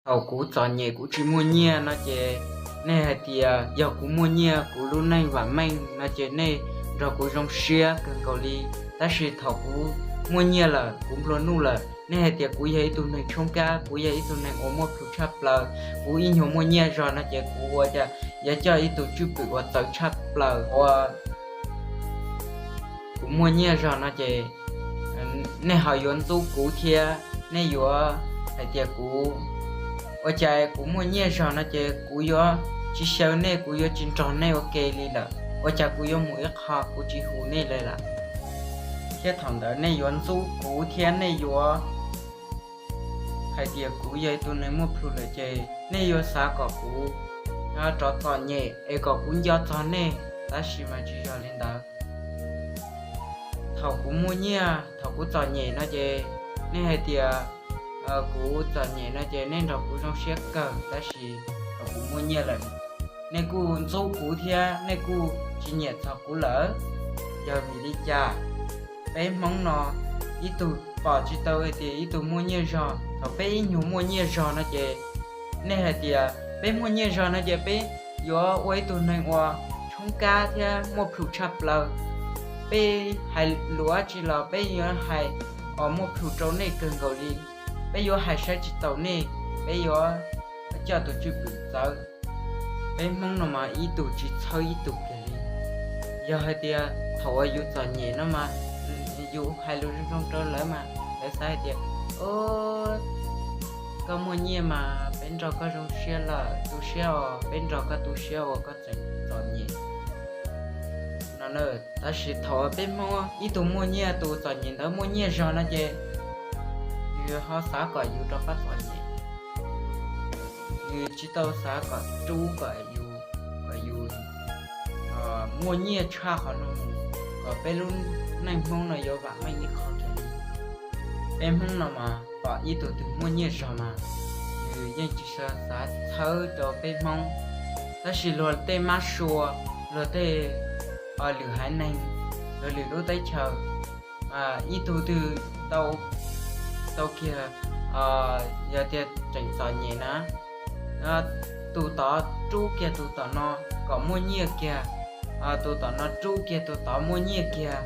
Thaum kuv txom nyem kuv tsis muaj nyiaj no ces nej hais tias yog kuv muaj nyiaj kuv lub neej vam meej no ces nej nrog kuv zoo siab kawg nkaus li. Tab sis thaum kuv muaj nyiaj lawm, kuv nplua nuj lawm, nej hais tias kuv yog ib tug neeg tshoob kab, kuv yog ib tug neeg uas muaj plhus tshaj plaws, kuv ib nyuag muaj nyiaj zog no ces kuv ua cas yuav coj ib tug tswj pwm uas txawv tshaj plaws ua kuv muaj nyiaj zog no ces nej ho yuav ntxub kuv thiab nej yuav hais tias kuv, ua cas kuv muaj nyiaj zog no ces kuv yuav tsis xyaw nej, kuv yuav tsis nrog nej ua ke li lawm, ua cas kuv yuav mus ib qho kuv tsis hu nej li lawm. Thiab thaum ntawd nej yuav ntxub kuv thiab nej yuav hais tias kuv yog ib tug neeg muaj plhus lawm ces nej yuav xav kom kuv rov txom nyem es kom kuv nco txog nej, tab sis mas tsis yog li ntawd. Thaum kuv muaj nyiaj, thaum kuv txom nyem no ces nej hais tias kuv txom nyem no ces nej nrog kuv zoo siab kawg, tab sis thaum kuv muaj nyiaj lawm, nej kuj ntxub kuv thiab nej kuj tsis nyiam txog kuv lawm. Yog vim li cas? Peb Hmoob no ib tug pom tsis tau hais tias ib tug muaj nyiaj zog. Thaum peb ib nyuag muaj nyiaj zog no ces nej hais tias peb muaj nyiaj zog no ces peb yuav ua ib tug neeg uas tshoob kab thiab muaj plhus tshaj plaws. Peb hais lus dab tsi los peb yuav hais uas muaj plhus rau nej kawg nkaus li. Peb yuav hais saib tsis taus nej, peb yuav coj tus tswj pwm txawv. Peb Hmoob no mas ib tug tsis txhawb ib tug kiag li. Yog hais tias thaum uas yus txom nyem no mas yus hais lus zoo zoo rau lawv mas lawv xav hais tias, o, koj muaj nyiaj mas peb nrog koj zoo siab lawm, tu siab os, peb nrog koj tu siab uas koj tseem txom nyem no. Tab sis thaum peb Hmoob ib tug muaj nyiaj, tus txom nyem ntawd muaj nyiaj zog no ces yus ho xav kom yus rov qab txom nyem. Yus tsis tau xav kom rub kom yus, kom yus muaj nyiaj tshaj qhov no mus, kom peb lub neej Hmoob no yuav vam meej ib qho kiag li. Peb Hmoob no mas pom ib tug twg muaj nyiaj zog mas yus yeej tsis xav txhawb rau peb Hmoob. Tab sis luag tej mab sua, luag tej lwm haiv neeg, luag lwm lub teb chaws, ib tug twg tau, tau kiag, yog tias tseem txom nyem na, tus tod rub kiag tus tom no kom muaj nyiaj kiag, tus tom no rub kiag tus tod muaj nyiaj kiag.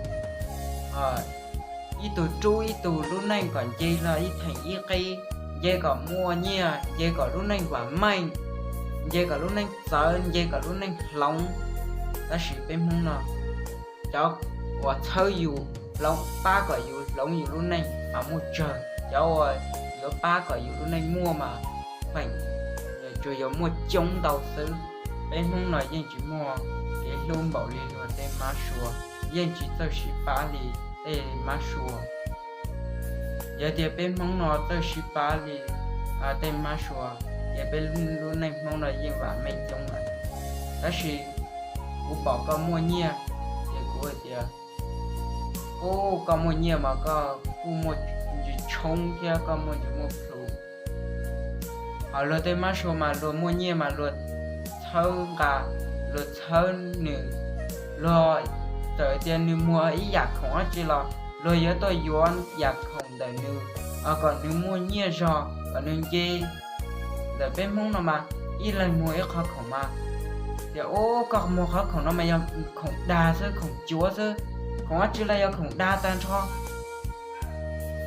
Ib tug rub ib tug lub neej kom nce hlo ib theem ib qib, nce kom muaj nyiaj, nce kom lub neej vam meej, nce kom lub neej txawv, nce kom lub neej hloov. Tab sis peb Hmoob no, cov uas txhawb yus, hloov, pab kom yus hloov yus lub neej mas muaj tsawg, cov uas yuav pab kom yus lub neej muaj mas feem tsuas yuav muaj coob ntau xwb. Peb Hmoob no yeej tsis muaj kev hlub npaum li luag tej mab sua, yeej tsis txawj sib pab li tej mab sua. Yog tias peb Hmoob no txawj sib pab li tej mab sua, ces peb lub neej Hmoob no yeej vam meej coob lawm. Tab sis kuv pom koj muaj nyiaj, ces kuv hais tias, ub, koj muaj nyiaj mas koj kuj muaj ntsis tshoob thiab koj muaj ntsis muaj plhus. Ho luag tej mab sua mas luag muaj nyiaj mas luag txhawb nqa, luag txhawb nws, luag txawm tias nws muag ib yam khoom dab tsi los luag yuav tuaj yuav yam khoom ntawm nws, kom nws muaj nyiaj zog kom nws nce. Ntawm peb Hmoob no mas ib leeg muag ib qho khoom mas tias, ub, koj muag qhov khoom no mas yog khoom dag xwb, khoom cuav xwb, khoom dab tsi los yog khoom dag tag nrho.